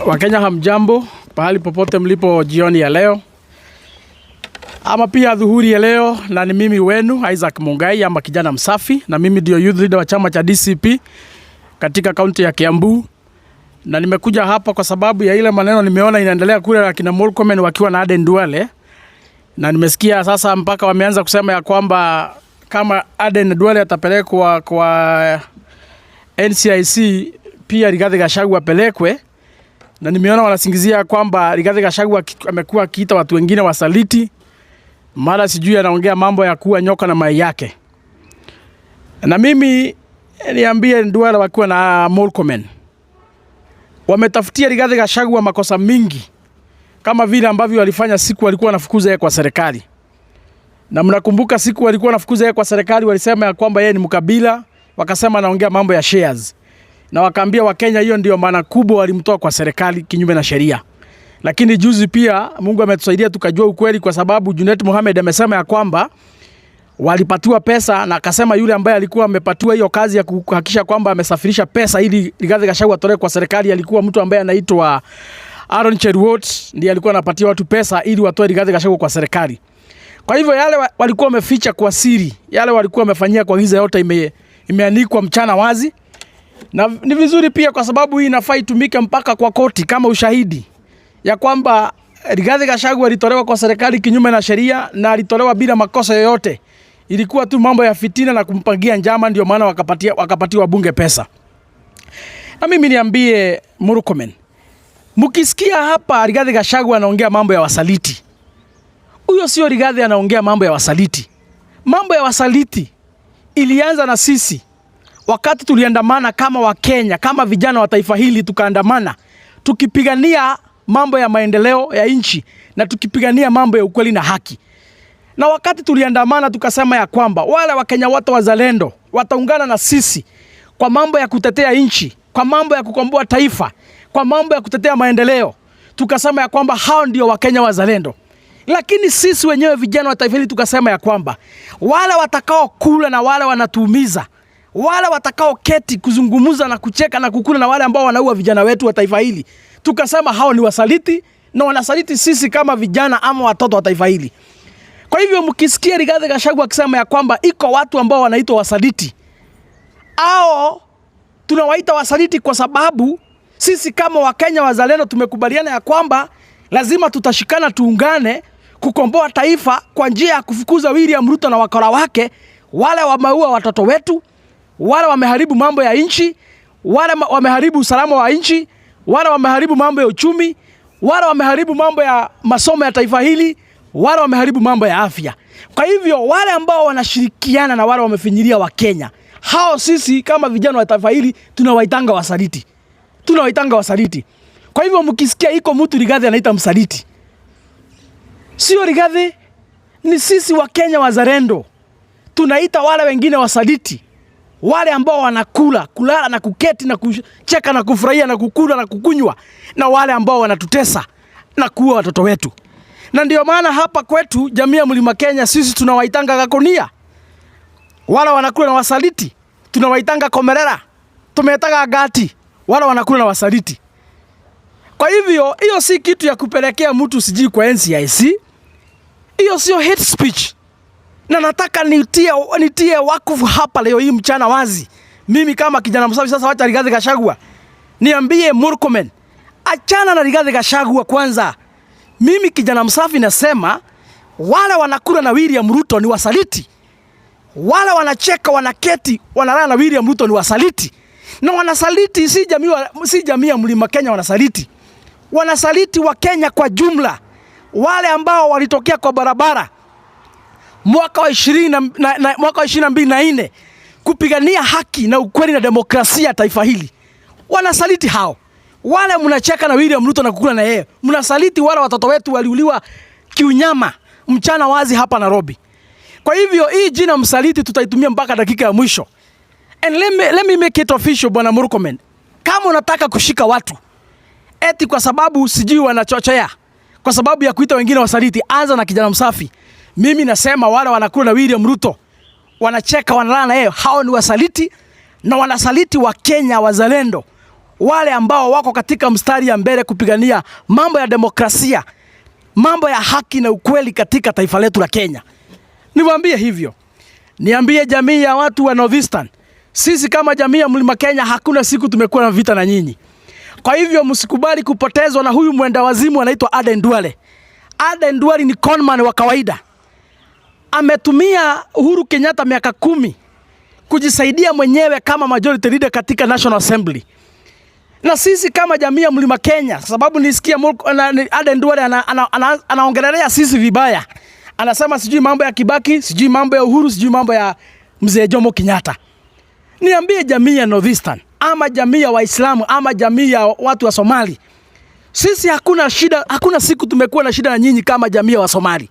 Wakenya hamjambo, pahali popote mlipo jioni ya leo ama pia dhuhuri ya leo, na ni mimi wenu Isaac Mungai ama kijana msafi, na mimi ndio youth leader wa chama cha DCP katika kaunti ya Kiambu, na nimekuja hapa kwa sababu ya ile maneno nimeona inaendelea kule akina Murkomen wakiwa na Aden Duale, na nimesikia sasa mpaka wameanza kusema ya kwamba kama Aden Duale atapelekwa kwa NCIC pia Rigathi Gachagua apelekwe, na nimeona wanasingizia kwamba Rigathi Gachagua amekuwa akiita watu wengine wasaliti, mara sijui anaongea mambo ya kuwa nyoka na mayai yake. Na mimi niambie Duale wakiwa na Murkomen wametafutia Rigathi Gachagua makosa mingi kama vile ambavyo walifanya siku walikuwa wanafukuza yeye kwa serikali. Na mnakumbuka siku walikuwa wanafukuza yeye kwa serikali walisema ya kwamba yeye ni mkabila, wakasema anaongea mambo ya shares. Na wakaambia Wakenya hiyo ndio maana kubwa walimtoa kwa serikali kinyume na sheria. Lakini juzi pia Mungu ametusaidia tukajua ukweli, kwa sababu Junet Mohamed amesema ya kwamba walipatiwa pesa na akasema yule ambaye alikuwa amepatiwa hiyo kazi ya kuhakikisha kwamba amesafirisha pesa ili Rigathi Gachagua atolewe kwa serikali alikuwa mtu ambaye anaitwa Aaron Cheruiyot, ndiye alikuwa anapatia watu pesa ili watoe Rigathi Gachagua kwa serikali. Kwa hivyo yale walikuwa wameficha kwa siri, yale walikuwa wamefanyia kwa giza yote imeanikwa mchana wazi. Na ni vizuri pia kwa sababu hii inafaa itumike mpaka kwa koti kama ushahidi ya kwamba Rigathi Gachagua alitolewa kwa serikali kinyume na sheria na alitolewa bila makosa yoyote. Ilikuwa tu mambo ya fitina na kumpangia njama, ndio maana wakapatiwa bunge pesa. Na mimi niambie Murkomen, mkisikia hapa Rigathi Gachagua anaongea mambo ya wasaliti, huyo sio Rigathi anaongea mambo ya wasaliti. Mambo ya wasaliti ilianza na sisi wakati tuliandamana kama Wakenya, kama vijana wa taifa hili, tukaandamana tukipigania mambo ya maendeleo ya nchi na tukipigania mambo ya ukweli na haki. Na wakati tuliandamana tukasema ya kwamba wale Wakenya wote wazalendo wataungana na sisi kwa mambo ya kutetea nchi, kwa mambo ya kukomboa taifa, kwa mambo ya kutetea maendeleo, tukasema ya kwamba hao ndio Wakenya wazalendo. Lakini sisi wenyewe vijana wa taifa hili tukasema ya kwamba wale watakao kula na wale wanatuumiza, wale watakao keti kuzungumza na kucheka na kukula na wale ambao wanaua vijana wetu wa taifa hili, tukasema hao ni wasaliti na wanasaliti sisi kama vijana ama watoto wa taifa hili. Kwa hivyo mkisikia Rigathi Gachagua akisema ya kwamba iko watu ambao wanaitwa wasaliti, ao tunawaita wasaliti kwa sababu sisi kama Wakenya wazalendo tumekubaliana ya kwamba lazima tutashikana, tuungane kukomboa taifa kwa njia ya kufukuza William Ruto na wakora wake, wale wameua watoto wetu, wale wameharibu mambo ya nchi, wale wameharibu usalama wa nchi, wale wameharibu mambo ya uchumi, wale wameharibu mambo ya masomo ya taifa hili, wale wameharibu mambo ya afya. Kwa hivyo wale ambao wanashirikiana na wale wamefinyilia Wakenya, hao sisi kama vijana wa taifa hili tunawaitanga wasaliti, tunawaitanga wasaliti. Kwa hivyo mkisikia iko mtu Rigathi anaita msaliti, sio Rigathi, ni sisi Wakenya wazalendo tunaita wale wengine wasaliti, wale ambao wanakula kulala na kuketi na kucheka na kufurahia na kukula na kukunywa, na wale ambao wanatutesa na kuua watoto wetu. Na ndio maana hapa kwetu jamii ya Mlima Kenya sisi tunawaitanga gakonia, wale wanakula na wasaliti tunawaitanga komerera, tumetaga gati, wale wanakula na wasaliti. Kwa hivyo hiyo si kitu ya kupelekea mtu sijui kwa NCIC, hiyo sio hate speech na nataka nitie wakufu hapa leo hii mchana wazi. Mimi kama kijana msafi sasa, wacha Rigathi Gachagua niambie Murkomen, achana na Rigathi Gachagua kwanza. Mimi kijana msafi nasema wale wanakula na William Ruto ni wasaliti, wale wanacheka wanaketi wanalala na William Ruto ni wasaliti, na wanasaliti si jamii ya Mlima Kenya, wanasaliti wanasaliti wa Kenya kwa jumla, wale ambao walitokea kwa barabara mwaka wa ishirini na mwaka wa 2024 kupigania haki na ukweli na demokrasia ya taifa hili, wanasaliti hao. Wale mnacheka na William Ruto na kukula na yeye, mnasaliti wale watoto wetu waliuliwa kiunyama mchana wazi hapa Nairobi. Kwa hivyo hii jina msaliti tutaitumia mpaka dakika ya mwisho. And let me make it official, Bwana Murkomen. Kama unataka kushika watu eti kwa sababu sijui wanachochea, kwa sababu ya kuita wengine wasaliti, anza na kijana msafi. Mimi nasema wale wanakula na William Ruto wanacheka wanalala na yeye, hao ni wasaliti na wanasaliti wa Kenya wazalendo. wale ambao wako katika mstari ya mbele kupigania mambo ya demokrasia, mambo ya haki na ukweli katika taifa letu la Kenya. Niwaambie hivyo, niambie jamii ya watu wa Northeastern, sisi kama jamii ya Mlima Kenya hakuna siku tumekuwa na vita na nyinyi. Kwa hivyo msikubali kupotezwa na huyu mwenda wazimu anaitwa Aden Duale. Aden Duale ni conman wa kawaida. Ametumia Uhuru Kenyatta miaka 10 kujisaidia mwenyewe kama majority leader katika National Assembly. Na sisi kama jamii ya Mlima Kenya, sababu nisikia Aden Duale anaongelelea sisi vibaya. Anasema sijui mambo ya Kibaki, sijui mambo ya Uhuru, sijui mambo ya Mzee Jomo Kenyatta. Niambie jamii ya Northeastern ama jamii ya Waislamu ama jamii ya watu wa Somali, sisi hakuna shida, hakuna siku tumekuwa na shida na nyinyi kama jamii ya Wasomali.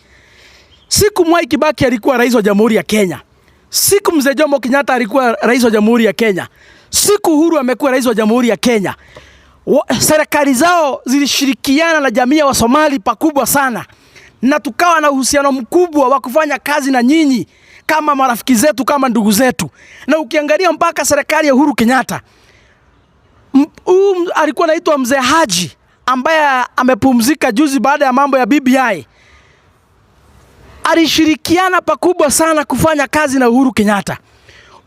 Siku Mwai Kibaki alikuwa rais wa Jamhuri ya Kenya, siku Mzee Jomo Kenyatta alikuwa rais wa Jamhuri ya Kenya, siku Uhuru amekuwa rais wa Jamhuri ya Kenya, serikali zao zilishirikiana na jamii ya Wasomali pakubwa sana, na tukawa na uhusiano mkubwa wa kufanya kazi na nyinyi kama marafiki zetu, kama ndugu zetu. Na ukiangalia mpaka serikali ya Uhuru Kenyatta, huyu alikuwa anaitwa Mzee Haji ambaye amepumzika juzi baada ya mambo ya BBI, alishirikiana pakubwa sana kufanya kazi na Uhuru Kenyatta.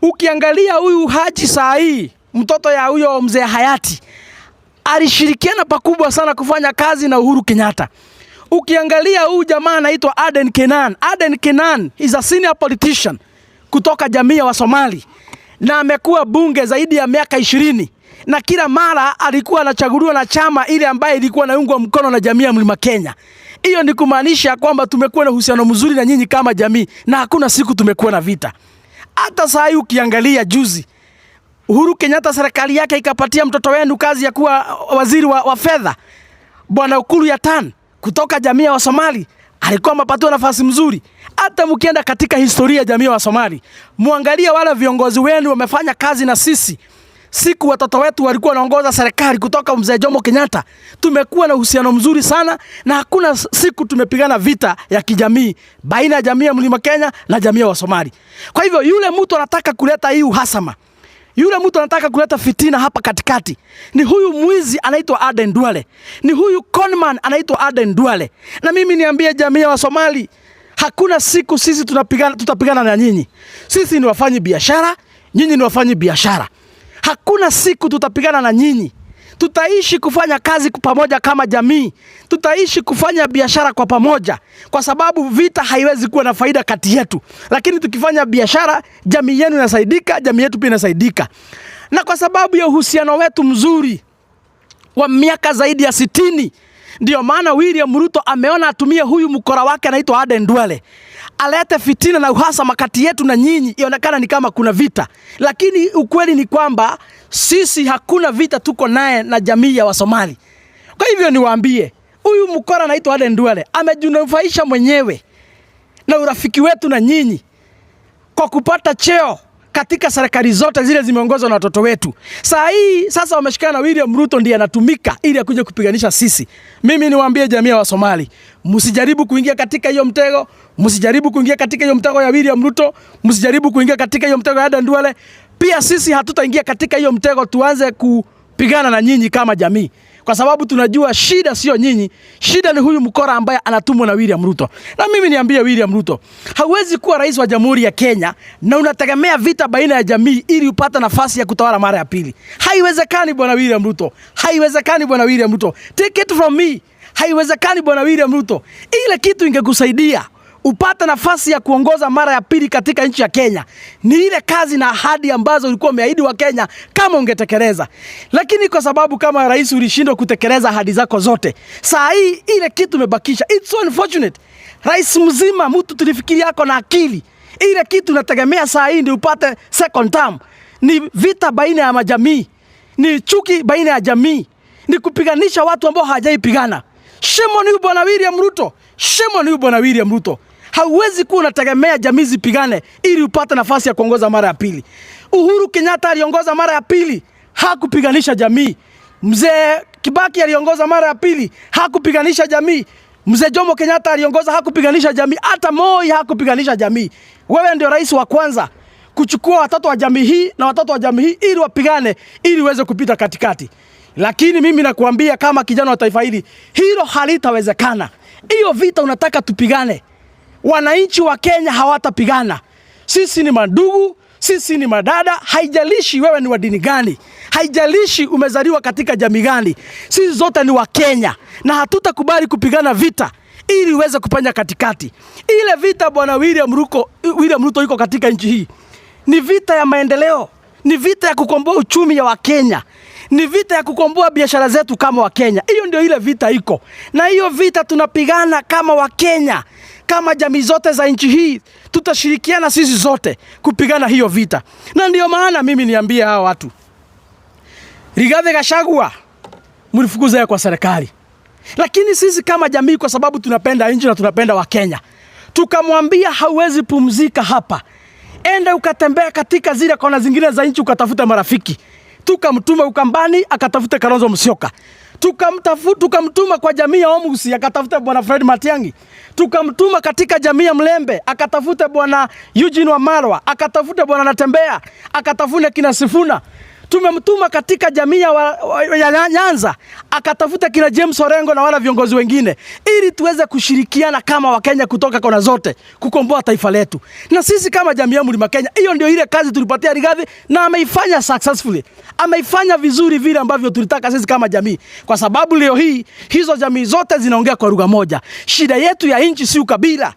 Ukiangalia huyu Haji saa hii, mtoto ya huyo mzee hayati, alishirikiana pakubwa sana kufanya kazi na Uhuru Kenyatta. Ukiangalia huyu jamaa anaitwa Aden Kenan. Aden Kenan is a senior politician kutoka jamii ya Wasomali na amekuwa bunge zaidi ya miaka 20 na kila mara alikuwa anachaguliwa na chama ile ambaye ilikuwa inaungwa mkono na jamii ya Mlima Kenya. Hiyo ni kumaanisha kwamba tumekuwa na uhusiano mzuri na nyinyi kama jamii na hakuna siku tumekuwa na vita. Hata saa hii ukiangalia juzi Uhuru Kenyatta serikali yake ikapatia mtoto wenu kazi ya kuwa waziri wa fedha, Bwana Ukur Yatani kutoka jamii ya Wasomali alikuwa amepatiwa nafasi mzuri. Hata mkienda katika historia ya jamii ya Wasomali, muangalie wale viongozi wenu wamefanya kazi na sisi. Siku watoto wetu walikuwa wanaongoza serikali kutoka Mzee Jomo Kenyatta, tumekuwa na uhusiano mzuri sana na hakuna siku tumepigana vita ya kijamii baina ya jamii ya Mlima Kenya na jamii ya Wasomali. Kwa hivyo yule mtu anataka kuleta hii uhasama, yule mtu anataka kuleta fitina hapa katikati ni huyu mwizi anaitwa Aden Duale, ni huyu conman anaitwa Aden Duale. Na mimi niambie jamii ya Wasomali, hakuna siku sisi tutapigana na nyinyi. Sisi ni wafanyi biashara, nyinyi ni wafanyi biashara. Hakuna siku tutapigana na nyinyi. Tutaishi kufanya kazi pamoja kama jamii, tutaishi kufanya biashara kwa pamoja, kwa sababu vita haiwezi kuwa na faida kati yetu. Lakini tukifanya biashara, jamii yenu inasaidika, jamii yetu pia inasaidika. Na kwa sababu ya uhusiano wetu mzuri wa miaka zaidi ya 60, ndio maana William Ruto ameona atumie huyu mkora wake anaitwa Aden Duale alete fitina na uhasama kati yetu na nyinyi, ionekana ni kama kuna vita, lakini ukweli ni kwamba sisi hakuna vita tuko naye na jamii ya Wasomali. Kwa hivyo niwaambie, huyu mkora anaitwa Aden Duale amejinufaisha mwenyewe na urafiki wetu na nyinyi kwa kupata cheo katika serikali zote zile zimeongozwa na watoto wetu. Saa hii sasa wameshikana na William Ruto ndiye anatumika ili akuje kupiganisha sisi. Mimi niwaambie jamii ya Wasomali, msijaribu kuingia katika hiyo mtego, msijaribu kuingia katika hiyo mtego ya William Ruto, msijaribu kuingia katika hiyo mtego ya Aden Duale. Pia sisi hatutaingia katika hiyo mtego tuanze kupigana na nyinyi kama jamii, kwa sababu tunajua shida sio nyinyi, shida ni huyu mkora ambaye anatumwa na William Ruto. Na mimi niambie William Ruto, hauwezi kuwa rais wa Jamhuri ya Kenya na unategemea vita baina ya jamii ili upate nafasi ya kutawala mara ya pili. Haiwezekani bwana William Ruto, haiwezekani bwana William Ruto. Take it from me, haiwezekani bwana William Ruto. Ile kitu ingekusaidia upate nafasi ya kuongoza mara ya pili katika nchi ya Kenya ni ile kazi na ahadi ambazo ulikuwa umeahidi wa Kenya kama ungetekeleza. Lakini kwa sababu kama rais ulishindwa kutekeleza ahadi zako zote, saa hii ile kitu umebakisha. It's so unfortunate. Rais mzima mtu tulifikiri yako na akili, ile kitu unategemea saa hii ndio upate second term ni vita baina ya majamii, ni chuki baina ya jamii, ni kupiganisha watu ambao hawajaipigana. Shame on you bwana William Ruto. Shame on you bwana William Ruto. Hauwezi kuwa unategemea jamii zipigane ili upate nafasi ya kuongoza mara ya pili. Uhuru Kenyatta aliongoza mara ya pili, hakupiganisha jamii. Mzee Kibaki aliongoza mara ya pili, hakupiganisha jamii. Mzee Jomo Kenyatta aliongoza, hakupiganisha jamii. Hata Moi hakupiganisha jamii. Wewe ndio rais wa kwanza kuchukua watoto wa jamii hii na watoto wa jamii hii ili wapigane ili uweze kupita katikati. Lakini mimi nakuambia kama kijana wa taifa hili, hilo halitawezekana. Hiyo vita unataka tupigane, wananchi wa Kenya hawatapigana. Sisi ni mandugu, sisi ni madada. Haijalishi wewe ni wa dini gani, haijalishi umezaliwa katika jamii gani, sisi zote ni Wakenya na hatutakubali kupigana vita ili uweze kupenya katikati. Ile vita bwana William Ruto iko katika nchi hii ni vita ya maendeleo, ni vita ya kukomboa uchumi ya Wakenya, ni vita ya kukomboa biashara zetu kama Wakenya. Hiyo ndio ile vita iko, na hiyo vita tunapigana kama Wakenya, kama jamii zote za nchi hii, tutashirikiana sisi zote kupigana hiyo vita. Na ndio maana mimi niambie hawa watu, Rigathi Gachagua mlifukuza yeye kwa serikali, lakini sisi kama jamii, kwa sababu tunapenda nchi na tunapenda Wakenya, tukamwambia hauwezi pumzika hapa, enda ukatembea katika zile kona zingine za nchi ukatafuta marafiki. Tukamtuma Ukambani akatafute Kalonzo Musyoka, tukamtuma kwa jamii ya Omusi akatafute bwana Fred Matiang'i, tukamtuma katika jamii ya Mlembe akatafute bwana Eugene Wamalwa, akatafute bwana Natembeya, akatafute kina Sifuna. Tumemtuma katika jamii ya Nyanza akatafuta kina James Orengo na wala viongozi wengine, ili tuweze kushirikiana kama Wakenya kutoka kona zote kukomboa taifa letu. Na sisi kama jamii ya Mlima Kenya, hiyo ndio ile kazi tulipatia Rigathi na ameifanya successfully, ameifanya vizuri vile ambavyo tulitaka sisi kama jamii, kwa sababu leo hii hizo jamii zote zinaongea kwa lugha moja. Shida yetu ya nchi si ukabila.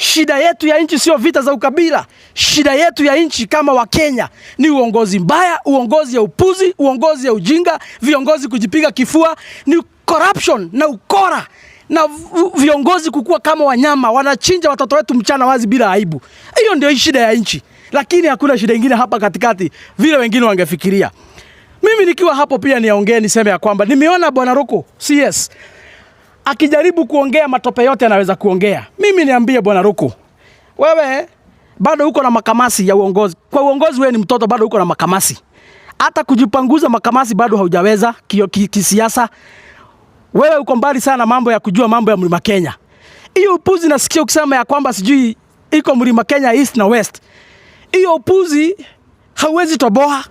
Shida yetu ya nchi sio vita za ukabila. Shida yetu ya nchi kama Wakenya ni uongozi mbaya, uongozi ya upuzi, uongozi ya ujinga, viongozi kujipiga kifua, ni corruption na ukora na viongozi kukua kama wanyama, wanachinja watoto wetu mchana wazi bila aibu. Hiyo ndio shida ya nchi, lakini hakuna shida ingine hapa katikati vile wengine wangefikiria. Mimi nikiwa hapo pia niongee niseme ya kwamba nimeona bwana Ruku CS akijaribu kuongea matope yote anaweza kuongea. Mimi niambie bwana Ruku, wewe bado uko na makamasi ya uongozi. Kwa uongozi wewe ni mtoto, bado uko na makamasi. Hata kujipanguza makamasi bado haujaweza kisiasa. Wewe uko mbali sana mambo ya kujua mambo ya Mlima Kenya. Hiyo upuzi nasikia ukisema ya kwamba sijui iko Mlima Kenya East na West. Hiyo upuzi hauwezi toboa.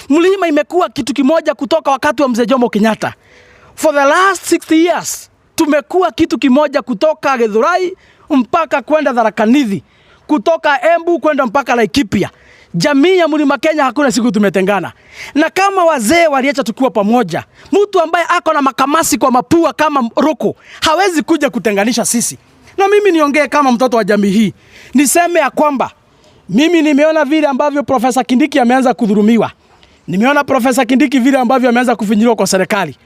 Mlima imekuwa kitu kimoja kutoka wakati wa mzee Jomo Kenyatta. For the last 60 years tumekuwa kitu kimoja kutoka Githurai mpaka kwenda Tharaka Nithi, kutoka Embu kwenda mpaka Laikipia. Jamii ya Mlima Kenya hakuna siku tumetengana. Na kama wazee waliacha tukiwa pamoja, mtu ambaye ako na makamasi kwa mapua kama Ruku hawezi kuja kutenganisha sisi. Na mimi niongee kama mtoto wa jamii hii, niseme ya kwamba mimi nimeona vile ambavyo Profesa Kindiki ameanza kudhulumiwa. Nimeona Profesa Kindiki vile ambavyo ameanza kufinyiliwa kwa serikali.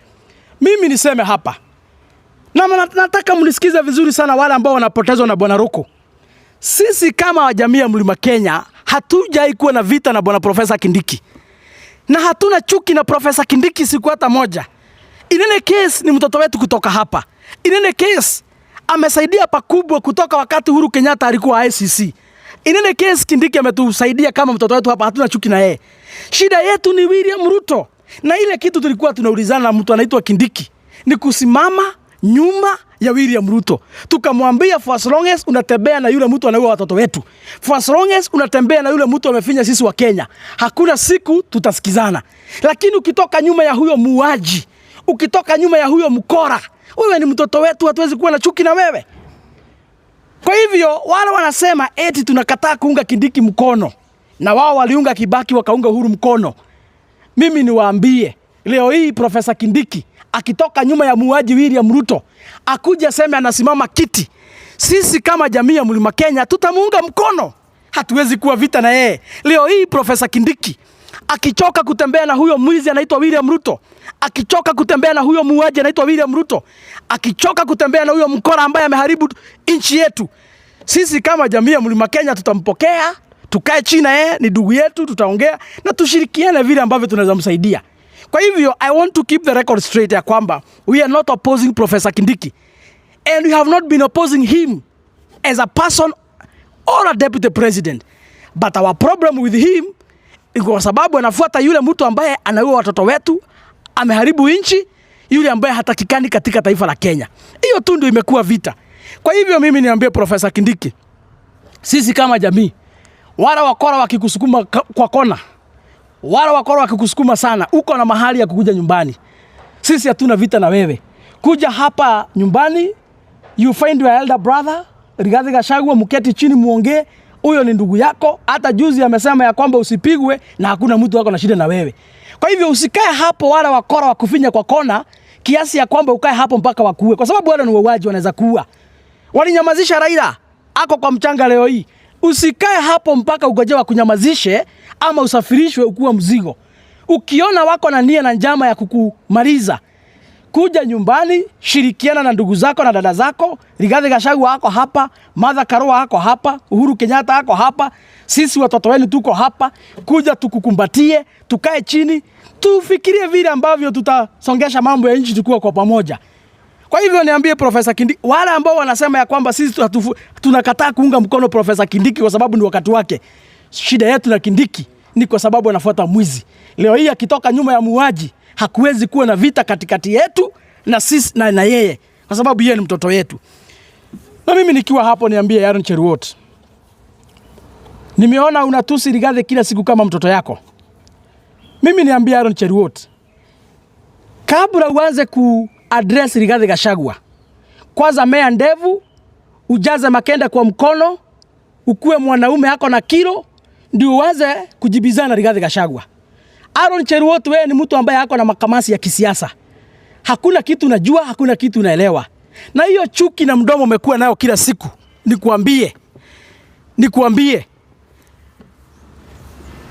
Mimi niseme hapa na nataka mnisikize vizuri sana, wale ambao wanapotezwa na bwana Ruku. Sisi kama jamii ya Mlima Kenya hatujai kuwa na vita na bwana Profesa Kindiki na hatuna chuki na Profesa Kindiki siku hata moja. In any case ni mtoto wetu kutoka hapa. In any case amesaidia pakubwa kutoka wakati Uhuru Kenyatta alikuwa ICC. In any case Kindiki ametusaidia kama mtoto wetu hapa, hatuna chuki na yeye. Shida yetu ni William Ruto, na ile kitu tulikuwa tunaulizana na mtu anaitwa Kindiki ni kusimama nyuma ya William Ruto. Tukamwambia for as long as unatembea na yule mtu anaua watoto wetu, for as long as unatembea na yule mtu amefinya sisi Wakenya, hakuna siku tutasikizana. Lakini ukitoka nyuma ya huyo muuaji, ukitoka nyuma ya huyo mkora, wewe ni mtoto wetu, hatuwezi kuwa na chuki na wewe. Kwa hivyo wale wanasema eti tunakataa kuunga Kindiki mkono, na wao waliunga Kibaki wakaunga Uhuru mkono. Mimi niwaambie leo hii Profesa Kindiki akitoka nyuma ya muuaji William Ruto akuja aseme anasimama kiti, sisi kama jamii ya Mlima Kenya tutamuunga mkono. Hatuwezi kuwa vita na yeye. Leo hii Profesa Kindiki akichoka kutembea na huyo mwizi anaitwa William Ruto, akichoka kutembea na huyo muuaji anaitwa William Ruto, akichoka kutembea na huyo mkora ambaye ameharibu nchi yetu, sisi kama jamii ya Mlima Kenya tutampokea, tukae chini na yeye, ni ndugu yetu, tutaongea na tushirikiane vile ambavyo tunaweza msaidia. Kwa hivyo I want to keep the record straight ya kwamba we are not opposing Professor Kindiki and we have not been opposing him as a person or a deputy president, but our problem with him ni kwa sababu anafuata yule mtu ambaye anaua watoto wetu, ameharibu nchi, yule ambaye hatakikani katika taifa la Kenya. Hiyo tu ndio imekuwa vita. Kwa hivyo mimi niambie Profesa Kindiki, sisi kama jamii, wala wakora wakikusukuma kwa kona, wala wakora wakikusukuma sana, uko na mahali ya kukuja nyumbani. Sisi hatuna vita na wewe. Kuja hapa nyumbani, you find your elder brother Rigathi Gachagua, mketi chini muongee. Huyo ni ndugu yako. Hata juzi amesema ya kwamba usipigwe na hakuna mtu wako na shida na wewe. Kwa hivyo usikae hapo wala wakora wa kufinya kwa kona kiasi ya kwamba ukae hapo mpaka wakuue, kwa sababu wale ni wauaji, wanaweza kuua. Walinyamazisha Raila, ako kwa mchanga leo hii. Usikae hapo mpaka ugoje wakunyamazishe ama usafirishwe ukuwa mzigo. Ukiona wako na nia na njama ya kukumaliza, kuja nyumbani, shirikiana na ndugu zako na dada zako. Rigathi Gachagua ako hapa, Martha Karua ako hapa, Uhuru Kenyatta ako hapa, sisi watoto wenu tuko hapa. Kuja tukukumbatie, tukae chini, tufikirie vile ambavyo tutasongesha mambo ya nchi tukiwa kwa pamoja. Kwa hivyo niambie Profesa Kindiki, wale ambao wanasema ya kwamba sisi tunakataa kuunga mkono Profesa Kindiki kwa sababu ni wakati wake. Shida yetu na Kindiki ni kwa sababu anafuata mwizi. Leo hii akitoka nyuma ya muuaji, hakuwezi kuwa na vita katikati yetu na sisi na yeye, kwa sababu yeye ni mtoto wetu. Na mimi nikiwa hapo niambie Aaron Cheruiyot, nimeona unatusi Rigathi kila siku kama mtoto yako. Mimi niambie Aaron Cheruiyot, kabla uanze ku address Rigathi Gachagua, kwanza mea ndevu, ujaze makende kwa mkono, ukuwe mwanaume ako na kilo, ndio uanze kujibizana na Rigathi Gachagua. Aaron Cheruiyot, wewe ni mtu ambaye ako na makamasi ya kisiasa. Hakuna kitu unajua, hakuna kitu unaelewa. Na hiyo chuki na mdomo umekuwa nayo kila siku. Nikuambie,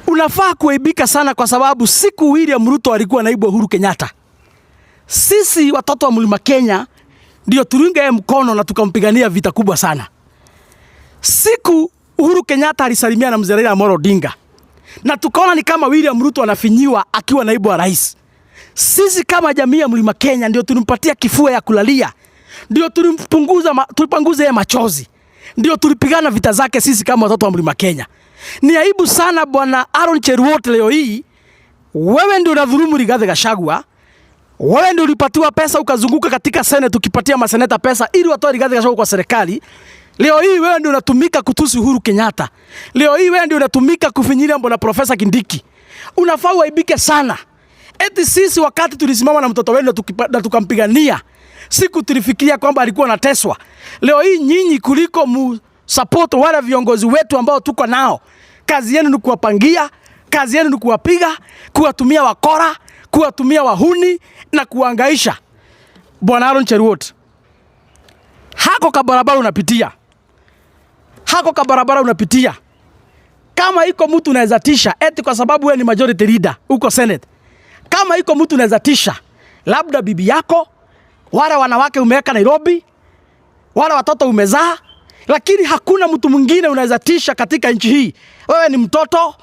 unafaa kuaibika sana kwa sababu siku William Ruto alikuwa naibu Uhuru Kenyatta, sisi watoto wa Mlima Kenya ndio tuliunga yeye mkono na tukampigania vita kubwa sana. Siku Uhuru Kenyatta alisalimia na mzee Raila Amolo Odinga na tukaona ni kama William Ruto anafinyiwa akiwa naibu wa rais. Sisi kama jamii ya Mlima Kenya ndio tulimpatia kifua ya kulalia, ndio tulipanguza yeye machozi, ndio tulipigana vita zake sisi kama watoto wa Mlima Kenya. Ni aibu sana bwana Aaron Cheruiyot, leo hii wewe ndio unadhulumu Rigathi Gachagua. Wewe ndio ulipatiwa pesa ukazunguka katika Senate ukipatia maseneta pesa ili watoe Rigathi Gachagua kwa serikali. Leo hii wewe ndio unatumika kutusi Uhuru Kenyatta. Leo hii wewe ndio unatumika kufinyilia mbona Profesa Kindiki. Unafaa uaibike sana. Eti sisi wakati tulisimama na mtoto wenu na tukampigania, siku tulifikiria kwamba alikuwa anateswa. Leo hii nyinyi kuliko mu support wale viongozi wetu ambao tuko nao, kazi yenu ni kuwapangia, kazi yenu ni kuwapiga, kuwatumia wakora, kuwatumia wahuni na kuangaisha. Bwana Aaron Cheruiyot, hako kabarabara unapitia, hako kabarabara unapitia, kama iko mtu unaweza tisha eti kwa sababu wewe ni majority leader huko Senate, kama iko mtu unaweza tisha, labda bibi yako, wale wanawake umeweka Nairobi, wale watoto umezaa, lakini hakuna mtu mwingine unaweza tisha katika nchi hii. Wewe ni mtoto,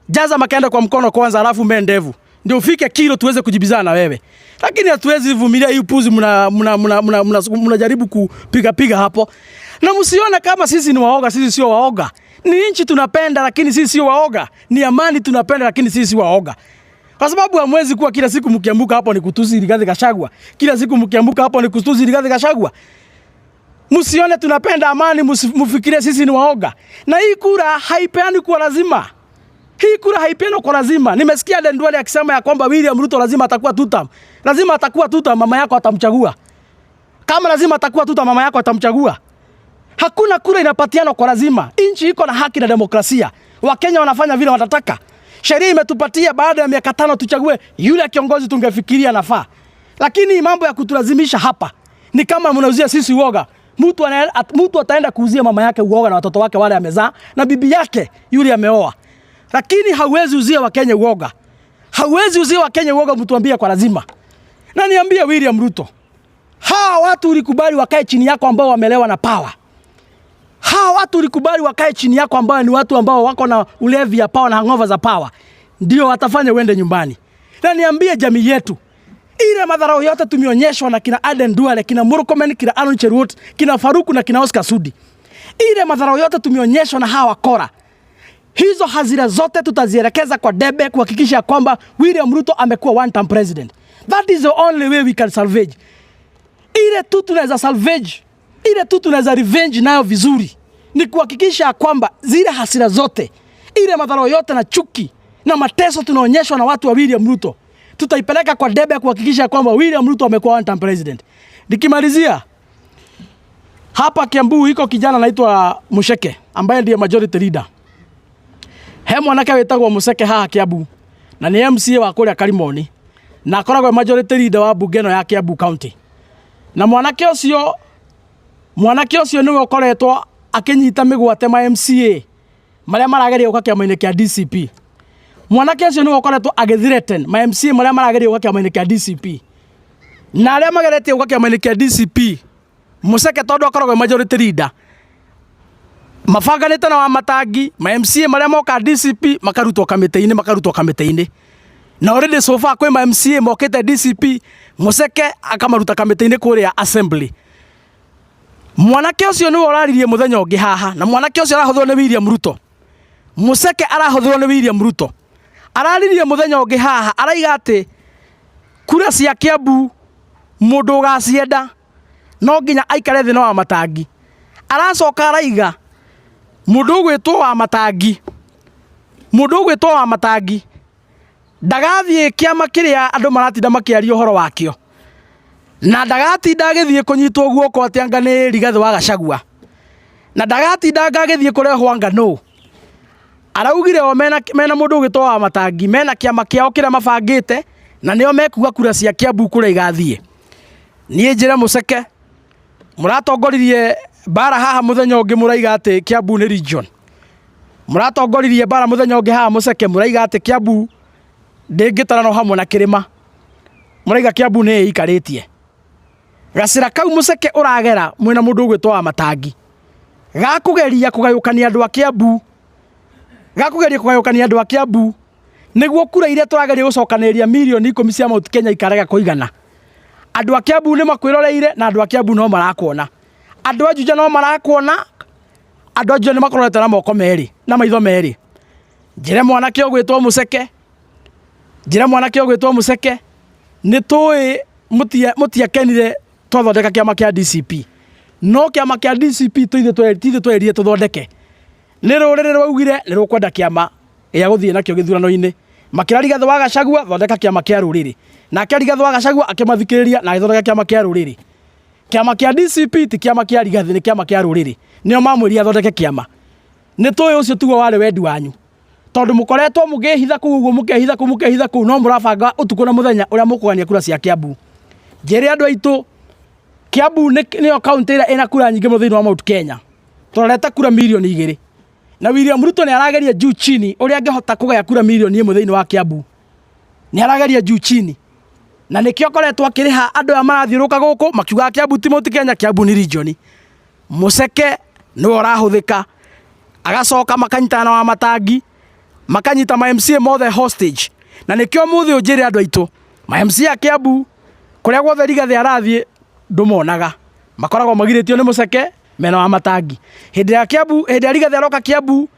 jaza makende kwa mkono kwanza, alafu mee ndevu ndio ufike kilo tuweze kujibizana na wewe, lakini hatuwezi vumilia hii upuzi mnajaribu kupiga piga hapo, na msione kama sisi ni waoga. Sisi sio waoga. Ni nchi tunapenda, lakini sisi sio waoga. Ni amani tunapenda, lakini sisi sio waoga. Kwa sababu hamwezi kuwa kila siku mkiambuka hapo ni kutusi Rigathi Gachagua. Kila siku mkiambuka hapo ni kutusi Rigathi Gachagua. Msione tunapenda amani, mfikirie sisi ni waoga. Na hii kura haipeani kwa lazima. Hii kura haipeani kwa lazima. Nimesikia Aden Duale akisema ya kwamba William Ruto lazima atakuwa tutam. Lazima atakuwa tutam, mama yako atamchagua. Kama lazima atakuwa tutam, mama yako atamchagua. Hakuna kura inapatiana kwa lazima. Nchi iko na haki na demokrasia. Wakenya wanafanya vile watataka. Sheria imetupatia baada ya miaka 5 tuchague yule kiongozi tungefikiria nafaa. Lakini mambo ya kutulazimisha hapa ni kama mnauzia sisi uoga. Mtu ataenda kuuzia mama yake uoga na watoto wake wale amezaa na bibi yake yule ameoa. Lakini hauwezi uzia Wakenya uoga. Hauwezi uzia Wakenya uoga mtuambie kwa lazima. Na niambie William Ruto, hawa watu ulikubali wakae chini yako ambao wamelewa na power. Hawa watu ulikubali wakae chini yako ambao ni watu ambao wako na ulevi ya power na hangover za power. Ndio watafanya uende nyumbani. Na niambie jamii yetu, ile madharau yote tumeonyeshwa na kina Aden Duale, kina Murkomen, kina Aaron Cheruiyot, kina Faruku na kina Oscar Sudi. Ile madharau yote tumeonyeshwa na hawa wakora. Hizo hasira zote tutazielekeza kwa debe kuhakikisha kwamba William Ruto amekuwa one term president. That is the only way we can salvage. Ile tu tunaweza salvage, ile tu tunaweza revenge nayo vizuri ni kuhakikisha kwamba zile hasira zote, ile madharau yote na chuki na mateso tunaonyeshwa na watu wa William Ruto, Tutaipeleka kwa debe kuhakikisha kwamba William Ruto amekuwa one term president. Nikimalizia hapa Kiambu iko kijana anaitwa Musheke ambaye ndiye majority leader. He mwanake wĩtagwo Musheke haha Kiambu na nĩ MCA wa kũrĩa Karimoni na akoragwo e majority leader wa bunge ĩno ya Kiambu County. Na mwanake ũcio nĩwe ũkoretwo akĩnyita mĩgwate ma MCA marĩa marageria gũka kĩama-inĩ kĩa DCP. Mwanake ũcio nĩwe ũkoretwo agĩthreaten ma MCA marĩa marageria gũka kĩama-inĩ kĩa DCP. Na arĩa mageretie gũka kĩama-inĩ kĩa DCP, Muceke tondũ akoragwo e majority leader, mabanganĩte na Wamatangi, ma MCA marĩa moka DCP makarutwo kamĩtĩ-inĩ, makarutwo kamĩtĩ-inĩ. Na already so far kwĩ ma MCA mokĩte DCP, Muceke akamaruta kamĩtĩ-inĩ kũrĩa assembly. Mwanake ũcio nĩwe ũraririe mũthenya ũngĩ haha, na mwanake ũcio arahũthĩrwo nĩ William Ruto. Muceke arahũthĩrwo nĩ William Ruto. Araririe mũthenya ũngĩ haha, araiga atĩ kura cia Kiambu mũndũ ũgacienda no nginya aikare thĩ na Wamatangi. Aracoka araiga mũndũ ũgwĩtwo Wamatangi, mũndũ ũgwĩtwo Wamatangi ndagathiĩ kĩama kĩrĩa andũ maratinda makĩaria ũhoro wakĩo, na ndagatinda agĩthiĩ kũnyitwo guoko atĩ anga nĩ Rigathĩ wa Gachagua, na ndagatinda anga agĩthiĩ kũrehwo anga nũ. Araugire o mena mũndũ ũgwĩtwo Wamatangi mena kĩama kĩao kĩrĩa mabangĩte na nĩo mekuga kura cia Kiambu kũrĩa igathiĩ. Niĩ njĩre Muceke, mũratongoririe mbara haha mũthenya ũngĩ mũraiga atĩ Kiambu nĩ region. Mũratongoririe mbara mũthenya ũngĩ haha Muceke mũraiga atĩ Kiambu ndĩngĩtaranwo hamwe na kĩrĩma. Mũraiga Kiambu nĩ ĩikarĩtie. Gacĩra kau Muceke ũragera mwĩna mũndũ ũgwĩtwo Wamatangi gakũgeria kũgayũkania andũ a Kiambu, gakũgeria kũgayũkania andũ a Kiambu nĩguo kura iria tũrageria gũcokanĩrĩria mirioni 10 cia Mount Kenya ikarega kũigana. Andũ a Kiambu nĩ makwĩroreire na andũ a Kiambu no marakuona. Andũ a Juja no marakuona, andũ a Juja nĩ makũrorete na moko merĩ na maitho merĩ. Njĩre mwanake ũgwĩtwo Muceke, njĩre mwanake ũgwĩtwo Muceke, nĩ tũĩ mũtiakenire twathondeka kĩama kĩa DCP. No kĩama kĩa DCP tithuĩ twerire tũthondeke. Nĩ rũrĩrĩ rwaugire nĩ rũkwenda kĩama gĩa gũthiĩ nakĩo gĩthurano-inĩ. Makĩra Rigathĩ wa Gachagua thondeka kĩama kĩa rũrĩrĩ. Nake Rigathĩ wa Gachagua akĩmathikĩrĩria na agĩthondeka kĩama kĩa rũrĩrĩ. Kĩama kĩa DCP ti kĩama kĩa Rigathĩ, nĩ kĩama kĩa rũrĩrĩ. Nĩo mamwĩrire athondeke kĩama. Nĩ tũĩ ũcio tiguo warĩ wendi wanyu. Tondũ mũkoretwo mũkĩhitha kũu ũguo, mũkehitha kũu, mũkehitha kũu, no mũrabanga ũtukũ na mũthenya ũrĩa mũkũgania kura cia Kiambu. Njĩre andũ aitũ, Kiambu nĩyo kaũntĩ ĩrĩa ĩna kura nyingĩ mũno thĩinĩ wa Mount Kenya. Tũrorete kura mirioni 2. Na William Ruto nĩ arageria juu chini ũrĩa angĩhota kũgaya kura mirioni 1 thĩinĩ wa Kiambu. Nĩ arageria juu chini. Na nĩkĩo akoretwo akĩrĩha andũ aya marathiũrũrũka gũkũ makiugaga Kiambu ti Mount Kenya, Kiambu nĩ region. Muceke nĩwe ũrahũthĩka, agacoka makanyitana na Wamatangi, makanyita ma MCA mothe hostage. Na nĩkĩo ũmũthĩ ũyũ njĩre andũ aitũ, ma MCA a Kiambu kũrĩa guothe Rigathĩ arathiĩ ndũmonaga. Makoragwo magirĩtio nĩ Muceke mena Wamatangi. Hĩndĩ ya Kiambu, hĩndĩ ya Rigathĩ aroka Kiambu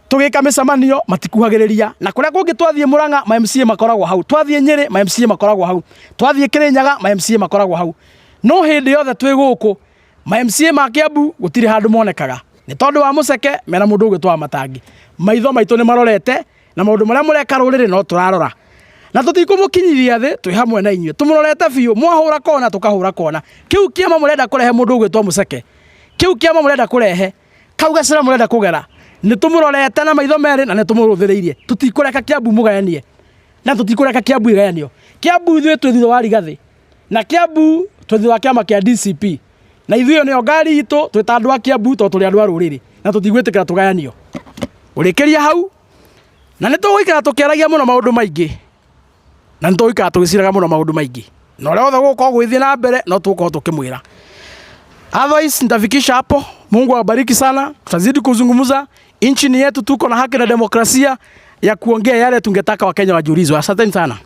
tũgĩka mĩcemanio matikuhagĩrĩria. Na kũrĩa kũngĩ twathiĩ Murang'a ma MCA makoragwo hau, twathiĩ Nyĩrĩ ma MCA makoragwo hau, twathiĩ Kĩrĩnyaga ma MCA makoragwo hau. No hĩndĩ yothe twĩ gũkũ ma MCA ma Kiambu gũtirĩ handũ monekaga. Nĩ tondũ wa Muceke mena mũndũ ũgwĩtwo Wamatangi. Maitho maitũ nĩ marorete na maũndũ marĩa mũreka rũrĩrĩ no tũrarora. Na tũtikũmũkinyithia thĩ, twĩ hamwe na inyuĩ. Tũmũrorete biũ, mwahũra kona tũkahũra kona. Kĩu kĩama mũrenda kũrehe mũndũ ũgwĩtwo Muceke, kĩu kĩama mũrenda kũrehe, kau gacĩra mũrenda kũgera, nĩ tũmũrorete na maitho merĩ na nĩ tũmũrũthĩrĩirie. Tũtikũreka Kiambu mũgayanie na tũtikũreka Kiambu ĩgayanio. Kiambu ithuĩ twĩ thutha wa Rigathĩ, na Kiambu twĩ thutha wa kĩama kĩa DCP, na ithuĩ nĩyo ngari itũ twĩ ta andũ a Kiambu tondũ tũrĩ andũ a rũrĩrĩ na tũtigwĩtĩkĩra tũgayanio. Ngũrĩkĩria hau, na nĩ tũgũikara tũkĩaragia mũno maũndũ maingĩ, na nĩ tũgũikara tũgĩciraga mũno maũndũ maingĩ, na ũrĩa wothe gũgũkorwo gũgĩthiĩ na mbere no tũgũkorwo tũkĩmwĩra. Otherwise nitafikisha hapo. Mungu awabariki sana, tutazidi kuzungumza. Nchi ni yetu, tuko na haki na demokrasia ya kuongea yale tungetaka Wakenya wajiulizwe. Asanteni sana.